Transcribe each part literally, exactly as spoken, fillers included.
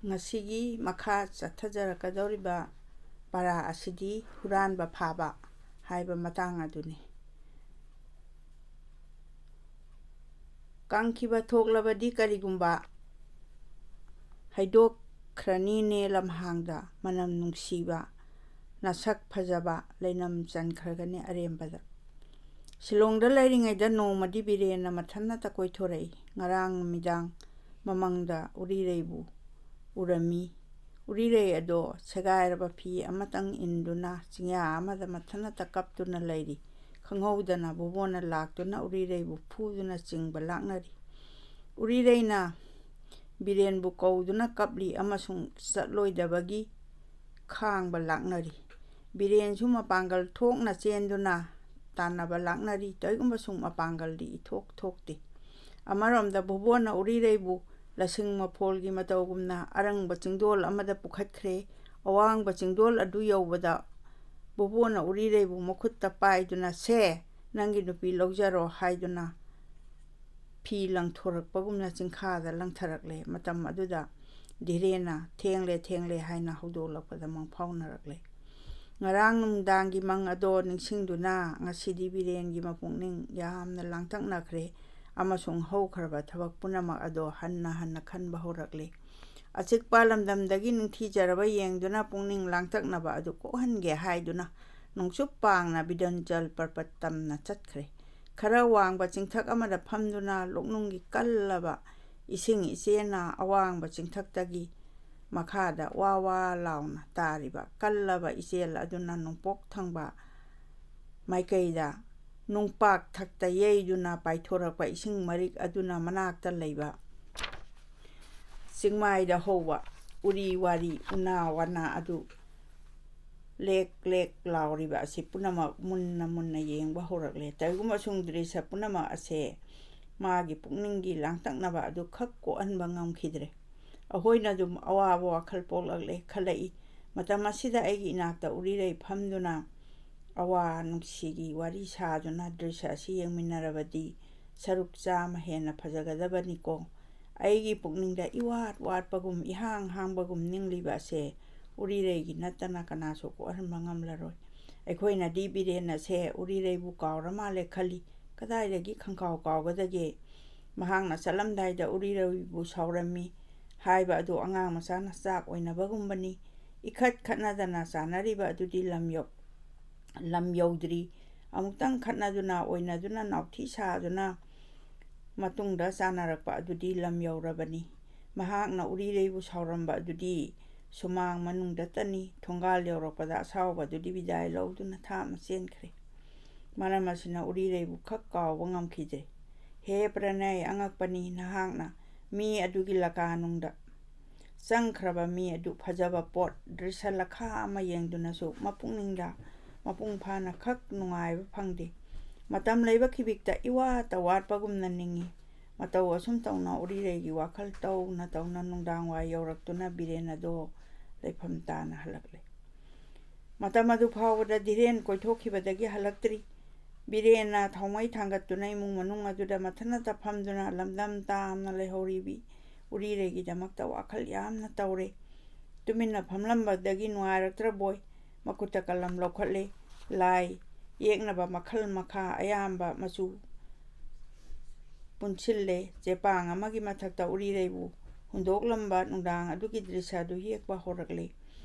ꯉꯁꯤꯒꯤ ꯃꯈꯥ ꯆꯠꯊꯖꯔꯛꯀꯗꯧꯔꯤꯕ ꯄꯔꯥ ꯑꯁꯤꯗꯤ ꯍꯨꯔꯥꯟꯕ ꯐꯥꯕ ꯍꯥꯏꯕ ꯃꯇꯥꯡ ꯑꯗꯨꯅꯤ꯫ ꯀꯪꯈꯤꯕ ꯊꯣꯛꯂꯕꯗꯤ ꯀꯔꯤꯒꯨꯝꯕ ꯍꯩꯗꯣꯛꯈ꯭ꯔꯅꯤꯅꯦ ꯂꯝꯍꯥꯡꯗ, ꯃꯅꯝ ꯅꯨꯡꯁꯤꯕ, ꯅꯁꯛ ꯐꯖꯕ ꯂꯩꯅꯝ ꯆꯟꯈ꯭ꯔꯒꯅꯤ ꯑꯔꯦꯝꯕꯗ꯫ ꯁꯤꯂꯣꯡꯗ ꯂꯩꯔꯤꯉꯩꯗ ꯅꯣꯡꯃꯗꯤ ꯕꯤꯔꯦꯟꯅ ꯃꯊꯟꯅꯇ ꯀꯣꯏꯊꯣꯔꯛꯏ꯫ ꯉꯔꯥꯡ ꯅꯨꯃꯤꯗꯥꯡ ꯃꯃꯪꯗ ꯎꯔꯤꯔꯩꯕꯨ ꯎꯔꯝꯃꯤ꯫ ꯎꯔꯤꯔꯩ ꯑꯗꯣ ꯁꯦꯒꯥꯏꯔꯕ ꯐꯤ ꯑꯃꯇꯪ ꯏꯟꯗꯨꯅ ꯆꯤꯡꯌꯥ ꯑꯃꯗ ꯃꯊꯟꯅꯇ ꯀꯞꯇꯨꯅ ꯂꯩꯔꯤ꯫ ꯈꯪꯍꯧꯗꯅ ꯕꯣꯕꯣꯅ ꯂꯥꯛꯇꯨꯅ ꯎꯔꯤꯔꯩꯕꯨ ꯐꯨꯗꯨꯅ ꯆꯤꯡꯕ ꯂꯥꯛꯅꯔꯤ꯫ ꯎꯔꯤꯔꯩꯅ ꯕꯤꯔꯦꯟꯕꯨ ꯀꯧꯗꯨꯅ ꯀꯞꯂꯤ ꯑꯃꯁꯨꯡ ꯆꯠꯂꯣꯏꯗꯕꯒꯤ ꯈꯥꯡꯕ ꯂꯥꯛꯅꯔꯤ꯫ ꯕꯤꯔꯦꯟꯁꯨ ꯃꯄꯥꯡꯒꯜ ꯊꯣꯛꯅ ꯆꯦꯟꯗꯨꯅ ꯇꯥꯟꯅꯕ ꯂꯥꯛꯅꯔꯤ꯫ ꯇꯧꯏꯒꯨꯝꯕꯁꯨꯡ ꯃꯄꯥꯡꯒꯜꯗꯤ ꯏꯊꯣꯛ ꯊꯣꯛꯇꯦ꯫ ꯑꯃꯔꯣꯝꯗ ꯕꯣꯕꯣꯅ ꯎꯔꯤꯔꯩꯕꯨ ꯂꯁꯤꯡ ꯃꯐꯣꯜꯒꯤ ꯃꯇꯧꯒꯨꯝꯅ ꯑꯔꯪꯕ ꯆꯤꯡꯗꯣꯜ ꯑꯃꯗ ꯄꯨꯈꯠꯈ꯭ꯔꯦ꯫ ꯑꯋꯥꯡꯕ ꯆꯤꯡꯗꯣꯜ ꯑꯗꯨ ꯌꯧꯕꯗ ꯕꯣꯕꯣꯅ ꯎꯔꯤꯔꯩꯕꯨ ꯃꯈꯨꯠꯇ ꯄꯥꯏꯗꯨꯅ, "ꯁꯦ, ꯅꯪꯒꯤ ꯅꯨꯄꯤ ꯂꯧꯖꯔꯣ" ꯍꯥꯏꯗꯨꯅ ꯐꯤ ꯂꯪꯊꯣꯔꯛꯄꯒꯨꯝꯅ ꯆꯤꯡꯈꯥꯗ ꯂꯪꯊꯔꯛꯂꯦ꯫ ꯃꯇꯝ ꯑꯗꯨꯗ ꯙꯤꯔꯦꯟꯅ "ꯊꯦꯡꯂꯦ, ꯊꯦꯡꯂꯦ" ꯍꯥꯏꯅ ꯍꯧꯗꯣꯛꯂꯛꯄꯗ ꯃꯪꯐꯥꯎꯅꯔꯛꯂꯦ꯫ ꯉꯔꯥꯡ ꯅꯨꯡꯗꯥꯡꯒꯤ ꯃꯪ ꯑꯗꯣ ꯅꯤꯡꯁꯤꯡꯗꯨꯅ ꯉꯁꯤꯗꯤ ꯕꯤꯔꯦꯟꯒꯤ ꯃꯄꯨꯛꯅꯤꯡ ꯌꯥꯝꯅ ꯂꯥꯡꯇꯛꯅꯈ꯭ꯔꯦ ꯑꯃꯁꯨꯡ ꯍꯧꯈ꯭ꯔꯕ ꯊꯕꯛ ꯄꯨꯝꯅꯃꯛ ꯑꯗꯣ ꯍꯟꯅ ꯍꯟꯅ ꯈꯟꯕ ꯍꯧꯔꯛꯂꯦ꯫ ꯑꯆꯤꯛꯄ ꯂꯝꯗꯝꯗꯒꯤ ꯅꯤꯡꯊꯤꯖꯔꯕ ꯌꯦꯡꯗꯨꯅ ꯄꯨꯛꯅꯤꯡ ꯂꯥꯡꯇꯛꯅꯕ ꯑꯗꯨ ꯀꯣꯛꯍꯟꯒꯦ ꯍꯥꯏꯗꯨꯅ ꯅꯣꯡꯆꯨꯞ ꯄꯥꯡꯅ ꯕꯤꯗꯟꯆꯜ ꯄꯔꯕꯠ ꯇꯝꯅ ꯆꯠꯈ꯭ꯔꯦ꯫ ꯈꯔ ꯋꯥꯡꯕ ꯆꯤꯡꯊꯛ ꯑꯃꯗ ꯐꯝꯗꯨꯅ ꯂꯣꯛꯅꯨꯡꯒꯤ ꯀꯜꯂꯕ ꯏꯁꯤꯡ ꯏꯆꯦꯜꯅ ꯑꯋꯥꯡꯕ ꯆꯤꯡꯊꯛꯇꯒꯤ ꯃꯈꯥꯗ ꯋꯥ ꯋꯥ ꯂꯥꯎꯅ ꯇꯥꯔꯤꯕ ꯀꯜꯂꯕ ꯏꯆꯦꯜ ꯑꯗꯨꯅ ꯅꯣꯡꯄꯣꯛ ꯊꯪꯕ ꯃꯥꯏꯀꯩꯗ ꯅꯨꯡꯄꯥꯛ ꯊꯛꯇ ꯌꯩꯗꯨꯅ ꯄꯥꯏꯊꯣꯔꯛꯄ ꯏꯁꯤꯡ ꯃꯔꯤꯛ ꯑꯗꯨꯅ ꯃꯅꯥꯛꯇ ꯂꯩꯕ ꯆꯤꯡꯃꯥꯏꯗ ꯍꯧꯕ ꯎꯔꯤ ꯋꯥꯔꯤ, ꯎꯅꯥ ꯋꯥꯅꯥ ꯑꯗꯨ ꯂꯦꯛ ꯂꯦꯛ ꯂꯥꯎꯔꯤꯕ ꯑꯁꯤ ꯄꯨꯝꯅꯃꯛ ꯃꯨꯟꯅ ꯃꯨꯟꯅ ꯌꯦꯡꯕ ꯍꯧꯔꯛꯂꯦ꯫ ꯇꯧꯏꯒꯨꯝꯕꯁꯨꯡ ꯗ꯭ꯔꯤꯁ ꯄꯨꯝꯅꯃꯛ ꯑꯁꯦ ꯃꯥꯒꯤ ꯄꯨꯛꯅꯤꯡꯒꯤ ꯂꯥꯡꯇꯛꯅꯕ ꯑꯗꯨ ꯈꯛ ꯀꯣꯛꯍꯟꯕ ꯉꯝꯈꯤꯗ꯭ꯔꯦ꯫ ꯑꯩꯈꯣꯏꯅ ꯑꯗꯨꯝ ꯑꯋꯥꯕ ꯋꯥꯈꯜ ꯄꯣꯛꯂꯛꯂꯦ ꯈꯜꯂꯛꯏ꯫ ꯃꯇꯝ ꯑꯁꯤꯗ ꯑꯩꯒꯤ ꯏꯅꯥꯛꯇ ꯎꯔꯤꯔꯩ ꯐꯝꯗꯨꯅ ꯑꯋꯥ ꯅꯨꯡꯁꯤꯒꯤ ꯋꯥꯔꯤ ꯁꯥꯗꯨꯅ ꯗ꯭ꯔꯤꯁ ꯑꯁꯤ ꯌꯦꯡꯃꯤꯟꯅꯔꯕꯗꯤ ꯁꯔꯨꯛ ꯆꯥꯝꯃ ꯍꯦꯟꯅ ꯐꯖꯒꯗꯕꯅꯤꯀꯣ꯫ ꯑꯩꯒꯤ ꯄꯨꯛꯅꯤꯡꯗ ꯏꯋꯥꯠ ꯋꯥꯠꯄꯒꯨꯝ, ꯏꯍꯥꯡ ꯍꯥꯡꯕꯒꯨꯝ ꯅꯤꯡꯂꯤꯕ ꯑꯁꯦ ꯎꯔꯤꯔꯩꯒꯤ ꯅꯠꯇꯅ ꯀꯅꯥꯁꯨ ꯀꯣꯛꯍꯟꯕ ꯉꯝꯂꯔꯣꯏ꯫ ꯑꯩꯈꯣꯏꯅꯗꯤ ꯕꯤꯔꯦꯟ ꯑꯁꯦ ꯎꯔꯤꯔꯩꯕꯨ ꯀꯥꯎꯔ ꯃꯥꯜꯂꯦ ꯈꯜꯂꯤ꯫ ꯀꯗꯥꯏꯗꯒꯤ ꯈꯪꯀꯥꯎ ꯀꯥꯎꯒꯗꯒꯦ? ꯃꯍꯥꯛꯅ ꯆꯠꯂꯝꯗꯥꯏꯗ ꯎꯔꯤꯔꯩꯕꯨ ꯁꯥꯎꯔꯝꯃꯤ ꯍꯥꯏꯕ ꯑꯗꯨ ꯑꯉꯥꯡ ꯃꯆꯥꯅ ꯆꯥꯛ ꯑꯣꯏꯅꯕꯒꯨꯝꯕꯅꯤ꯫ ꯏꯈꯠ ꯈꯠꯅꯗꯅ ꯆꯥꯟꯅꯔꯤꯕ ꯑꯗꯨꯗꯤ ꯂꯝ ꯌꯧ-, ꯂꯝ ꯌꯧꯗ꯭ꯔꯤ꯫ ꯑꯃꯨꯛꯇꯪ ꯈꯠꯅꯗꯨꯅ, ꯑꯣꯏꯅꯗꯨꯅ, ꯅꯥꯎꯊꯤ ꯁꯥꯗꯨꯅ ꯃꯇꯨꯡꯗ ꯆꯥꯟꯅꯔꯛꯄ ꯑꯗꯨꯗꯤ ꯂꯝ ꯌꯧꯔꯕꯅꯤ꯫ ꯃꯍꯥꯛꯅ ꯎꯔꯤꯔꯩꯕꯨ ꯁꯥꯎꯔꯝꯕ ꯑꯗꯨꯗꯤ ꯁꯨꯃꯥꯡ ꯃꯅꯨꯡꯗꯇꯅꯤ꯫ ꯊꯣꯡꯒꯥꯜ ꯌꯧꯔꯛꯄꯗ ꯑꯁꯥꯎꯕꯗꯨꯗꯤ ꯕꯤꯗꯥꯏ ꯂꯧꯗꯨꯅ ꯊꯥꯞꯅ ꯆꯦꯟꯈ꯭ꯔꯦ꯫ ꯃꯔꯝ ꯑꯁꯤꯅ ꯎꯔꯤꯔꯩꯕꯨ ꯈꯛ ꯀꯥꯎꯕ ꯉꯝꯈꯤꯗ꯭ꯔꯦ꯫ ꯍꯦ ꯄ꯭ꯔꯅꯌ, ꯑꯉꯛꯄꯅꯤ ꯅꯍꯥꯛꯅ ꯃꯤ ꯑꯗꯨꯒꯤ ꯂꯀꯥꯅꯨꯡꯗ ꯆꯪꯈ꯭ꯔꯕ ꯃꯤ ꯑꯗꯨ ꯐꯖꯕ ꯄꯣꯠ, ꯗ꯭ꯔꯤꯁ ꯂꯈꯥ ꯑꯃ ꯌꯦꯡꯗꯨꯅꯁꯨ ꯃꯄꯨꯛꯅꯤꯡꯗ ꯃꯄꯨꯡ ꯐꯥꯅ ꯈꯛ ꯅꯨꯡꯉꯥꯏꯕ ꯐꯪꯗꯦ꯫ ꯃꯇꯝ ꯂꯩꯕ ꯈꯤꯕꯤꯛꯇ ꯏꯋꯥꯠꯇ ꯋꯥꯠꯄꯒꯨꯝꯅ ꯅꯤꯡꯏ꯫ ꯃꯇꯧ ꯑꯁꯨꯝ ꯇꯧꯅ ꯎꯔꯤꯔꯩꯒꯤ ꯋꯥꯈꯜ ꯇꯧꯅ ꯇꯧꯅ ꯅꯨꯡꯗꯥꯡ ꯋꯥꯏ ꯌꯧꯔꯛꯇꯨꯅ ꯕꯤꯔꯦꯟ ꯑꯗꯣ ꯂꯩꯐꯝ ꯇꯥꯅ ꯍꯜꯂꯛꯂꯦ꯫ ꯃꯇꯝ ꯑꯗꯨ ꯐꯥꯎꯕꯗ ꯙꯤꯔꯦꯟ ꯀꯣꯏꯊꯣꯛꯈꯤꯕꯗꯒꯤ ꯍꯜꯂꯛꯇ꯭ꯔꯤ꯫ ꯕꯤꯔꯦꯟꯅ ꯊꯥꯎꯃꯩ ꯊꯥꯡꯒꯠꯇꯨꯅ ꯏꯃꯨꯡ ꯃꯅꯨꯡ ꯑꯗꯨꯗ ꯃꯊꯟꯇ ꯐꯝꯗꯨꯅ ꯂꯝꯗꯝ ꯇꯥꯝꯅ ꯂꯩꯍꯧꯔꯤꯕꯤ ꯎꯔꯤꯔꯩꯒꯤꯗꯃꯛꯇ ꯋꯥꯈꯜ ꯌꯥꯝꯅ ꯇꯧꯔꯦ꯫ ꯇꯨꯃꯤꯟꯅ ꯐꯝꯂꯝꯕꯗꯒꯤ ꯅꯨꯡꯉꯥꯏꯔꯛꯇ꯭ꯔꯕꯣꯏ ꯃꯈꯨꯠꯇ ꯀꯂꯝ ꯂꯧꯈꯠꯂꯦ꯫ ꯂꯥꯏ ꯌꯦꯛꯅꯕ ꯃꯈꯜ ꯃꯈꯥ ꯑꯌꯥꯝꯕ ꯃꯆꯨ ꯄꯨꯟꯁꯤꯜꯂꯦ꯫ ꯆꯦꯄꯥꯡ ꯑꯃꯒꯤ ꯃꯊꯛꯇ ꯎꯔꯤꯔꯩꯕꯨ ꯍꯨꯟꯗꯣꯛꯂꯝꯕ ꯅꯨꯡꯗꯥꯡ ꯑꯗꯨꯒꯤ ꯗ꯭ꯔꯤꯁ꯭ꯌ ꯑꯗꯨ ꯌꯦꯛꯄ ꯍꯧꯔꯛꯂꯦ꯫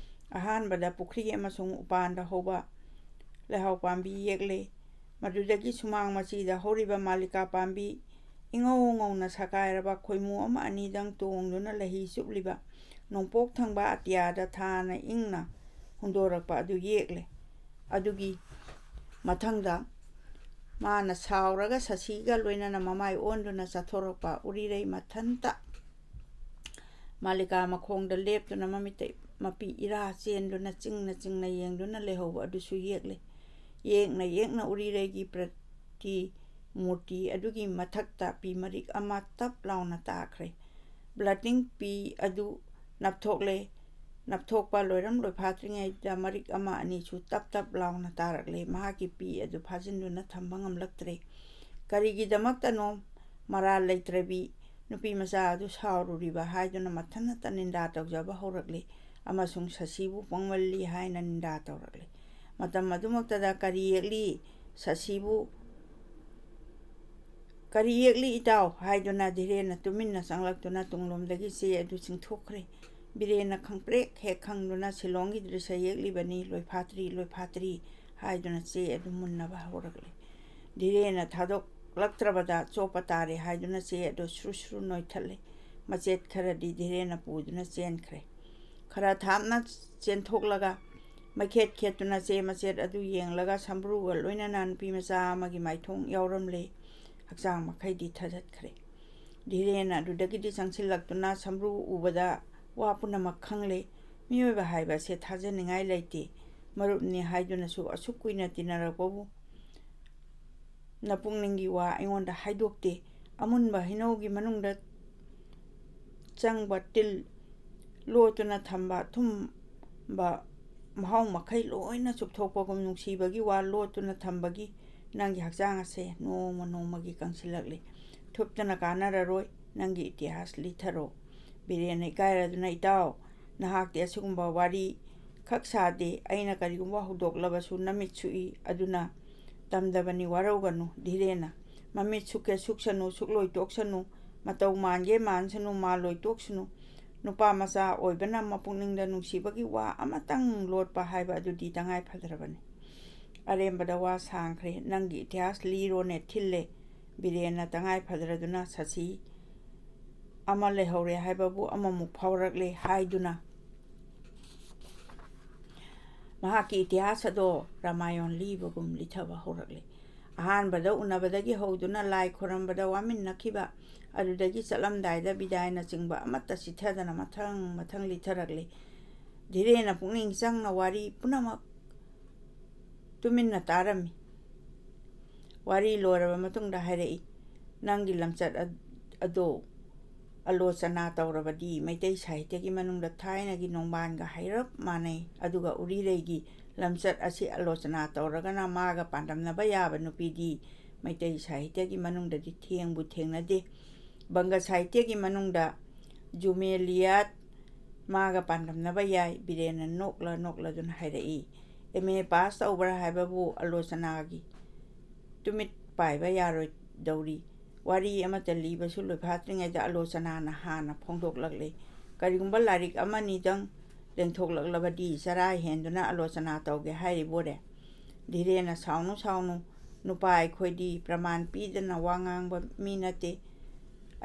ꯑꯍꯥꯟꯕꯗ ꯄꯨꯈ꯭ꯔꯤ ꯑꯃꯁꯨꯡ ꯎꯄꯥꯟꯗ ꯍꯧꯕ ꯂꯩꯍꯥꯎ ꯄꯥꯝꯕꯤ ꯌꯦꯛꯂꯦ꯫ ꯃꯗꯨꯗꯒꯤ ꯁꯨꯃꯥꯡ ꯃꯆꯤꯗ ꯍꯧꯔꯤꯕ ꯃꯥꯂꯤꯀꯥ ꯄꯥꯝꯕꯤ, ꯏꯉꯧ ꯉꯧꯅ ꯁꯀꯥꯏꯔꯕ ꯈꯣꯏꯃꯨ ꯑꯃ ꯑꯅꯤꯗꯪ ꯇꯣꯡꯗꯨꯅ ꯂꯩꯍꯤ ꯆꯨꯞꯂꯤꯕ ꯅꯣꯡꯄꯣꯛ ꯊꯪꯕ ꯑꯇꯤꯌꯥꯗ ꯊꯥꯅ ꯏꯪꯅ ꯍꯨꯟꯗꯣꯔꯛꯄ ꯑꯗꯨ ꯌꯦꯛꯂꯦ꯫ ꯑꯗꯨꯒꯤ ꯃꯊꯪꯗ ꯃꯥꯅ ꯁꯥꯎꯔꯒ ꯁꯁꯤꯒ ꯂꯣꯏꯅꯅ ꯃꯃꯥꯏ ꯑꯣꯟꯗꯨꯅ ꯆꯠꯊꯣꯔꯛꯄ ꯎꯔꯤꯔꯩ ꯃꯊꯟꯇ ꯃꯥꯂꯤꯀꯥ ꯃꯈꯣꯡꯗ ꯂꯦꯞꯇꯨꯅ ꯃꯃꯤꯠꯇ ꯃꯄꯤ ꯏꯔꯥ ꯆꯦꯟꯗꯨꯅ ꯆꯤꯡꯅ ꯆꯤꯡꯅ ꯌꯦꯡꯗꯨꯅ ꯂꯩꯍꯧꯕ ꯑꯗꯨꯁꯨ ꯌꯦꯛꯂꯦ꯫ ꯌꯦꯛꯅ ꯌꯦꯛꯅ ꯎꯔꯤꯔꯩꯒꯤ ꯄ꯭ꯔꯇꯤꯃꯨꯔꯇꯤ ꯑꯗꯨꯒꯤ ꯃꯊꯛꯇ ꯄꯤ ꯃꯔꯤꯛ ꯑꯃ ꯇꯞ ꯂꯥꯎꯅ ꯇꯥꯈ꯭ꯔꯦ꯫ ꯕ꯭ꯂꯣꯇꯤꯡ ꯄꯤ ꯑꯗꯨ ꯅꯞꯊꯣꯛꯂꯦ꯫ ꯅꯞꯊꯣꯛꯄ ꯂꯣꯏꯔꯝ ꯂꯣꯏꯐꯥꯠꯇ꯭ꯔꯤꯉꯩꯗ ꯃꯔꯤꯛ ꯑꯃ ꯑꯅꯤꯁꯨ ꯇꯞ ꯇꯞ ꯂꯥꯎꯅ ꯇꯥꯔꯛꯂꯦ꯫ ꯃꯍꯥꯛꯀꯤ ꯄꯤ ꯑꯗꯨ ꯐꯥꯖꯤꯟꯗꯨꯅ ꯊꯝꯕ ꯉꯝꯂꯛꯇ꯭ꯔꯦ꯫ ꯀꯔꯤꯒꯤꯗꯃꯛꯇꯅꯣ ꯃꯔꯥꯜ ꯂꯩꯇ꯭ꯔꯕꯤ ꯅꯨꯄꯤ ꯃꯆꯥ ꯑꯗꯨ ꯁꯥꯎꯔꯨꯔꯤꯕ ꯍꯥꯏꯗꯨꯅ ꯃꯊꯟꯇ ꯅꯤꯟꯗꯥ ꯇꯧꯖꯕ ꯍꯧꯔꯛꯂꯤ ꯑꯃꯁꯨꯡ ꯁꯁꯤꯕꯨ ꯄꯪꯃꯜꯂꯤ ꯍꯥꯏꯅ ꯅꯤꯟꯗꯥ ꯇꯧꯔꯛꯂꯤ꯫ ꯃꯇꯝ ꯑꯗꯨꯃꯛꯇꯗ "ꯀꯔꯤ ꯌꯦꯛꯂꯤ? ꯁꯁꯤꯕꯨ ꯀꯔꯤ ꯌꯦꯛꯂꯤ, ꯏꯇꯥꯎ?" ꯍꯥꯏꯗꯨꯅ ꯙꯤꯔꯦꯟꯅ ꯇꯨꯃꯤꯟꯅ ꯆꯪꯂꯛꯇꯨꯅ ꯇꯨꯡꯂꯣꯝꯗꯒꯤ ꯆꯦ ꯑꯗꯨ ꯆꯤꯡꯊꯣꯛꯈ꯭ꯔꯦ꯫ ꯕꯤꯔꯦꯟꯅ ꯈꯪꯄ꯭ꯔꯦꯛ ꯍꯦꯛ ꯈꯪꯗꯨꯅ "ꯁꯤꯂꯣꯡꯒꯤ ꯗ꯭ꯔꯤꯁ ꯌꯦꯛꯂꯤꯕꯅꯤ, ꯂꯣꯏꯐꯥꯠꯇ꯭ꯔꯤ, ꯂꯣꯏꯐꯥꯠꯇ꯭ꯔꯤ" ꯍꯥꯏꯗꯨꯅ ꯆꯦ ꯑꯗꯨ ꯃꯨꯟꯅꯕ ꯍꯧꯔꯛꯂꯦ꯫ ꯙꯤꯔꯦꯟꯅ ꯊꯥꯗꯣꯛꯂꯛꯇ꯭ꯔꯕꯗ ꯆꯣꯞꯄ ꯇꯥꯔꯦ ꯍꯥꯏꯗꯨꯅ ꯆꯦ ꯑꯗꯨ ꯁꯨꯔꯨ ꯁꯨꯔꯨ ꯅꯣꯏꯊꯠꯂꯦ꯫ ꯃꯆꯦꯠ ꯈꯔꯗꯤ ꯙꯤꯔꯦꯟꯅ ꯄꯨꯗꯨꯅ ꯆꯦꯟꯈ꯭ꯔꯦ꯫ ꯈꯔ ꯊꯥꯞꯅ ꯆꯦꯟꯊꯣꯛꯂꯒ ꯃꯩꯈꯦꯠ ꯈꯦꯠꯇꯨꯅ ꯆꯦ ꯃꯆꯦꯠ ꯑꯗꯨ ꯌꯦꯡꯂꯒ ꯁꯝꯕ꯭ꯔꯨꯒ ꯂꯣꯏꯅꯅ ꯅꯨꯄꯤ ꯃꯆꯥ ꯑꯃꯒꯤ ꯃꯥꯏꯊꯣꯡ ꯌꯥꯎꯔꯝꯂꯦ꯫ ꯍꯛꯆꯥꯡ ꯃꯈꯩꯗꯤ ꯊꯥꯗꯠꯈ꯭ꯔꯦ꯫ ꯙꯤꯔꯦꯟ ꯑꯗꯨꯗꯒꯤꯗꯤ ꯆꯪꯁꯤꯜꯂꯛꯇꯨꯅ ꯁꯝꯕ꯭ꯔꯨ ꯎꯕꯗ ꯋꯥ ꯄꯨꯝꯅꯃꯛ ꯈꯪꯂꯦ꯫ ꯃꯤꯑꯣꯏꯕ ꯍꯥꯏꯕ ꯑꯁꯦ ꯊꯥꯖꯅꯤꯡꯉꯥꯏ ꯂꯩꯇꯦ꯫ ꯃꯔꯨꯞꯅꯤ ꯍꯥꯏꯗꯨꯅꯁꯨ ꯑꯁꯨꯛ ꯀꯨꯏꯅ ꯇꯤꯟꯅꯔꯛꯄꯕꯨ ꯅꯄꯨꯛꯅꯤꯡꯒꯤ ꯋꯥ ꯑꯩꯉꯣꯟꯗ ꯍꯥꯏꯗꯣꯛꯇꯦ꯫ ꯑꯃꯨꯟꯕ ꯍꯩꯅꯧꯒꯤ ꯃꯅꯨꯡꯗ ꯆꯪꯕ ꯇꯤꯜ ꯂꯣꯠꯇꯨꯅ ꯊꯝꯕ ꯑꯊꯨꯝꯕ ꯃꯍꯥꯎ ꯃꯈꯩ ꯂꯣꯏꯅ ꯆꯨꯞꯊꯣꯛꯄꯒꯨꯝ ꯅꯨꯡꯁꯤꯕꯒꯤ ꯋꯥ ꯂꯣꯠꯇꯨꯅ ꯊꯝꯕꯒꯤ ꯅꯪꯒꯤ ꯍꯛꯆꯥꯡ ꯑꯁꯦ ꯅꯣꯡꯃ ꯅꯣꯡꯃꯒꯤ ꯀꯪꯁꯤꯜꯂꯛꯂꯤ꯫ ꯊꯨꯞꯇꯅ ꯀꯥꯟꯅꯔꯔꯣꯏ꯫ ꯅꯪꯒꯤ ꯏꯇꯤꯍꯥꯁ ꯂꯤꯊꯔꯣ꯫ ꯕꯤꯔꯦꯟꯅ ꯏꯀꯥꯏꯔꯗꯨꯅ, "ꯏꯇꯥꯎ, ꯅꯍꯥꯛꯇꯤ ꯑꯁꯤꯒꯨꯝꯕ ꯋꯥꯔꯤ ꯈꯛ ꯁꯥꯗꯦ꯫ ꯑꯩꯅ ꯀꯔꯤꯒꯨꯝꯕ ꯍꯧꯗꯣꯛꯂꯕꯁꯨ ꯅꯃꯤꯠ ꯁꯨꯛꯏ꯫ ꯑꯗꯨꯅ ꯇꯝꯗꯕꯅꯤ, ꯋꯥꯔꯧꯒꯅꯨ꯫" ꯙꯤꯔꯦꯟꯅ, "ꯃꯃꯤꯠ ꯁꯨꯛꯀꯦ ꯁꯨꯛꯁꯅꯨ, ꯁꯨꯛꯂꯣꯏ ꯇꯣꯛꯁꯅꯨ, ꯃꯇꯧ ꯃꯥꯟꯒꯦ ꯃꯥꯟꯁꯅꯨ, ꯃꯥꯜꯂꯣꯏ ꯇꯣꯛꯁꯅꯨ꯫ ꯅꯨꯄꯥ ꯃꯆꯥ ꯑꯣꯏꯕꯅ ꯃꯄꯨꯛꯅꯤꯡꯗ ꯅꯨꯡꯁꯤꯕꯒꯤ ꯋꯥ ꯑꯃꯇꯪ ꯂꯣꯠꯄ ꯍꯥꯏꯕ ꯑꯗꯨꯗꯤ ꯇꯉꯥꯏ ꯐꯗ꯭ꯔꯕꯅꯤ꯫" ꯑꯔꯦꯝꯕꯗ ꯋꯥ ꯁꯥꯡꯈ꯭ꯔꯦ꯫ "ꯅꯪꯒꯤ ꯏꯇꯤꯍꯥꯁ ꯂꯤꯔꯣꯅꯦ", ꯊꯤꯜꯂꯦ꯫ ꯕꯤꯔꯦꯟꯅ ꯇꯉꯥꯏ ꯐꯗ꯭ꯔꯗꯨꯅ, "ꯁꯁꯤ ꯑꯃ ꯂꯩꯍꯧꯔꯦ ꯍꯥꯏꯕꯕꯨ ꯑꯃꯃꯨꯛ ꯐꯥꯎꯔꯛꯂꯦ" ꯍꯥꯏꯗꯨꯅ ꯃꯍꯥꯛꯀꯤ ꯏꯇꯤꯍꯥꯁ ꯑꯗꯣ ꯔꯥꯃꯥꯌꯣꯟ ꯂꯤꯕꯒꯨꯝ ꯂꯤꯊꯕ ꯍꯧꯔꯛꯂꯦ꯫ ꯑꯍꯥꯟꯕꯗ ꯎꯅꯕꯗꯒꯤ ꯍꯧꯗꯨꯅ ꯂꯥꯏ ꯈꯣꯏꯔꯝꯕꯗ ꯋꯥꯃꯤꯟꯅꯈꯤꯕ, ꯑꯗꯨꯗꯒꯤ ꯆꯠꯂꯝꯗꯥꯏꯗ ꯕꯤꯗꯥꯏꯅꯆꯤꯡꯕ ꯑꯃꯠꯇ ꯆꯤꯠꯊꯗꯅ ꯃꯊꯪ ꯃꯊꯪ ꯂꯤꯊꯔꯛꯂꯦ꯫ ꯙꯤꯔꯦꯟꯅ ꯄꯨꯛꯅꯤꯡ ꯆꯪꯅ ꯋꯥꯔꯤ ꯄꯨꯝꯅꯃꯛ ꯇꯨꯃꯤꯟꯅ ꯇꯥꯔꯝꯃꯤ꯫ ꯋꯥꯔꯤ ꯂꯣꯏꯔꯕ ꯃꯇꯨꯡꯗ ꯍꯥꯏꯔꯛꯏ, "ꯅꯪꯒꯤ ꯂꯝꯆꯠ ꯑꯗꯣ ꯑꯂꯣꯆꯅꯥ ꯇꯧꯔꯕꯗꯤ ꯃꯩꯇꯩ ꯁꯥꯍꯤꯇ꯭ꯌꯒꯤ ꯃꯅꯨꯡꯗ ꯊꯥꯏꯅꯒꯤ ꯅꯣꯡꯕꯥꯟꯒ ꯍꯩꯔꯞ ꯃꯥꯟꯅꯩ꯫ ꯑꯗꯨꯒ ꯎꯔꯤꯔꯩꯒꯤ ꯂꯝꯆꯠ ꯑꯁꯤ ꯑꯂꯣꯆꯅꯥ ꯇꯧꯔꯒꯅ ꯃꯥꯒ ꯄꯥꯟꯗꯝꯅꯕ ꯌꯥꯕ ꯅꯨꯄꯤꯗꯤ ꯃꯩꯇꯩ ꯁꯥꯍꯤꯇ꯭ꯌꯒꯤ ꯃꯅꯨꯡꯗꯗꯤ ꯊꯦꯡꯕꯨ ꯊꯦꯡꯅꯗꯦ꯫ ꯕꯪꯒ ꯁꯥꯍꯤꯇ꯭ꯌꯒꯤ ꯃꯅꯨꯡꯗ ꯖꯨꯃꯦꯂꯤꯌꯥꯠ ꯃꯥꯒ ꯄꯥꯟꯗꯝꯅꯕ ꯌꯥꯏ, ꯕꯤꯔꯦꯟꯅ ꯅꯣꯛꯂ ꯅꯣꯛꯂꯗꯨꯅ ꯍꯥꯏꯔꯛꯏ꯫ ꯑꯦꯝ ꯑꯦ ꯄꯥꯁ ꯇꯧꯕ꯭ꯔꯥ ꯍꯥꯏꯕꯕꯨ ꯑꯂꯣꯆꯅꯥꯒꯤ ꯇꯨꯃꯤꯠ ꯄꯥꯏꯕ ꯌꯥꯔꯣꯏꯗꯧꯔꯤ꯫ ꯋꯥꯔꯤ ꯑꯃꯠꯇ ꯂꯤꯕꯁꯨ ꯂꯣꯏꯐꯥꯠꯇ꯭ꯔꯤꯉꯩꯗ ꯑꯂꯣꯆꯅꯥꯅ ꯍꯥꯟꯅ ꯐꯣꯡꯗꯣꯛꯂꯛꯂꯦ꯫ ꯀꯔꯤꯒꯨꯝꯕ ꯂꯥꯏꯔꯤꯛ ꯑꯃꯅꯤꯗꯪ ꯂꯦꯡꯊꯣꯛꯂꯛꯂꯕꯗꯤ ꯆꯔꯥ ꯍꯦꯟꯗꯨꯅ ꯑꯂꯣꯆꯅꯥ ꯇꯧꯒꯦ ꯍꯥꯏꯔꯤꯕꯣꯔꯦ? ꯙꯤꯔꯦꯟꯅ ꯁꯥꯎꯅꯨ ꯁꯥꯎꯅꯨ, ꯅꯨꯄꯥ ꯑꯩꯈꯣꯏꯗꯤ ꯄ꯭ꯔꯃꯥꯟ ꯄꯤꯗꯅ ꯋꯥ ꯉꯥꯡꯕ ꯃꯤ ꯅꯠꯇꯦ꯫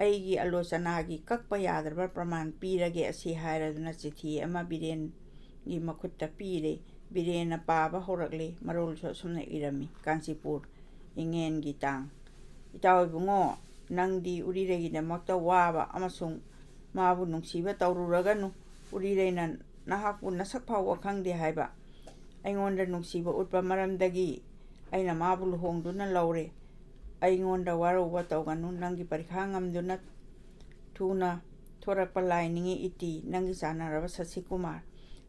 ꯑꯩꯒꯤ ꯑꯂꯣꯆꯅꯥꯒꯤ ꯀꯛꯄ ꯌꯥꯗ꯭ꯔꯕ ꯄ꯭ꯔꯃꯥꯟ ꯄꯤꯔꯒꯦ꯫ ꯑꯁꯤ ꯍꯥꯏꯔꯗꯨꯅ ꯆꯤꯊꯤ ꯑꯃ ꯕꯤꯔꯦꯟꯒꯤ ꯃꯈꯨꯠꯇ ꯄꯤꯔꯦ꯫ ꯕꯤꯔꯦꯟꯅ ꯄꯥꯕ ꯍꯧꯔꯛꯂꯦ꯫ ꯃꯔꯣꯜꯁꯨ ꯑꯁꯨꯝꯅ ꯏꯔꯝꯃꯤ: ꯀꯥꯟꯆꯤꯄꯨꯔ, ꯏꯉꯦꯟꯒꯤ ꯇꯥꯡ꯫ ꯏꯇꯥꯎ ꯏꯕꯨꯡꯉꯣ, ꯅꯪꯗꯤ ꯎꯔꯤꯔꯩꯒꯤꯗꯃꯛꯇ ꯋꯥꯕ ꯑꯃꯁꯨꯡ ꯃꯥꯕꯨ ꯅꯨꯡꯁꯤꯕ ꯇꯧꯔꯨꯔꯒꯅꯨ꯫ ꯎꯔꯤꯔꯩꯅ ꯅꯍꯥꯛꯄꯨ ꯅꯁꯛ ꯐꯥꯎꯕ ꯈꯪꯗꯦ ꯍꯥꯏꯕ ꯑꯩꯉꯣꯟꯗ ꯅꯨꯡꯁꯤꯕ ꯎꯠꯄ ꯃꯔꯝꯗꯒꯤ ꯑꯩꯅ ꯃꯥꯕꯨ ꯂꯨꯍꯣꯡꯗꯨꯅ ꯂꯧꯔꯦ꯫ ꯑꯩꯉꯣꯟꯗ ꯋꯥꯔꯧꯕ ꯇꯧꯒꯅꯨ꯫ ꯅꯪꯒꯤ ꯄꯔꯤꯈꯥ ꯉꯝꯗꯨꯅ ꯊꯨꯅ ꯊꯣꯔꯛꯄ ꯂꯥꯏꯅꯤꯡꯉꯤ ꯏꯇꯤ꯫ ꯅꯪꯒꯤ ꯆꯥꯟꯅꯔꯕ ꯁꯁꯤ ꯀꯨꯃꯥꯔ꯫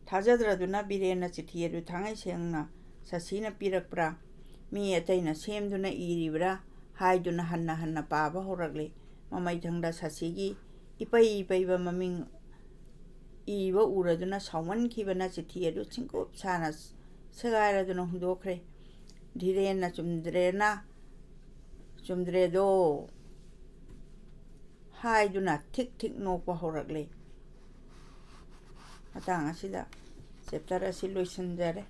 ꯊꯥꯖꯗ꯭ꯔꯗꯨꯅ ꯕꯤꯔꯦꯟꯅ ꯆꯤꯊꯤ ꯑꯗꯨ ꯊꯥꯡꯉꯩ ꯁꯦꯡꯅ ꯁꯁꯤꯅ ꯄꯤꯔꯛꯄ꯭ꯔꯥ? ꯃꯤ ꯑꯇꯩꯅ ꯁꯦꯝꯗꯨꯅ ꯏꯔꯤꯕ꯭ꯔꯥ? ꯍꯥꯏꯗꯨꯅ ꯍꯟꯅ ꯍꯟꯅ ꯄꯥꯕ ꯍꯧꯔꯛꯂꯦ꯫ ꯃꯃꯩꯊꯪꯗ ꯁꯁꯤꯒꯤ ꯏꯄꯩ ꯄꯩꯕ ꯃꯃꯤꯡ ꯏꯕ ꯎꯔꯗꯨꯅ ꯁꯥꯎꯃꯟꯈꯤꯕꯅ ꯆꯤꯊꯤ ꯑꯗꯨ ꯁꯤꯡꯀꯨꯞ ꯁꯥꯅ ꯁꯦꯒꯥꯏꯔꯗꯨꯅ ꯍꯨꯟꯗꯣꯛꯈ꯭ꯔꯦ꯫ ꯙꯤꯔꯦꯟꯅ ꯆꯨꯝꯗ꯭ꯔꯦꯅ, ꯆꯨꯝꯗ꯭ꯔꯦꯗꯣ ꯍꯥꯏꯗꯨꯅ ꯊꯤꯛ ꯊꯤꯛ ꯅꯣꯛꯄ ꯍꯧꯔꯛꯂꯦ꯫ ꯃꯇꯥꯡ ꯑꯁꯤꯗ ꯆꯦꯞꯇꯔ ꯑꯁꯤ ꯂꯣꯏꯁꯤꯟꯖꯔꯦ꯫